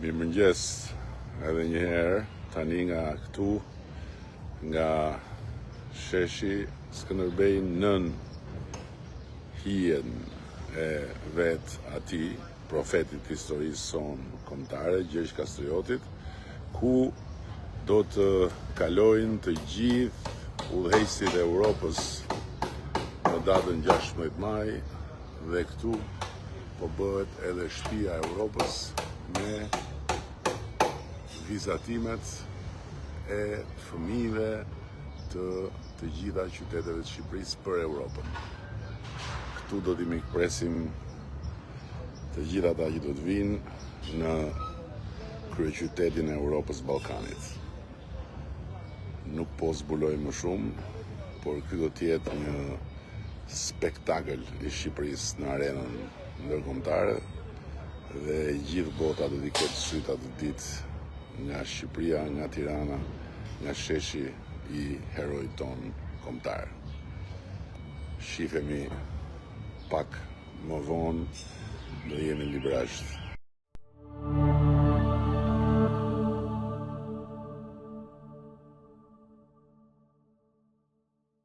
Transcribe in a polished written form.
Mirëmëngjes edhe një herë tani nga këtu nga sheshi Skënderbej nën hijen e vetë atij profetit të historisë sonë kombëtare, Gjergj Kastriotit, ku do të kalojnë të gjithë udhëheqësit e Europës në datën 16 maj dhe këtu po bëhet edhe shtëpia e Europës me vizatimet e fëmijëve të të gjitha qyteteve të Shqipërisë për Europën. Këtu do t'i mikpresim të gjithë ata që do të vijnë në kryeqytetin e Europës Ballkanit. Nuk po zbuloj më shumë, por ky do të jetë një spektakël i Shqipërisë në arenën ndërkombëtare dhe gjithë bota do t'i ketë sytë atë ditë nga Shqipëria, nga Tirana, nga sheshi i heroit tonë kombëtar. Shifemi pak më vonë, do jemi në Librazhd.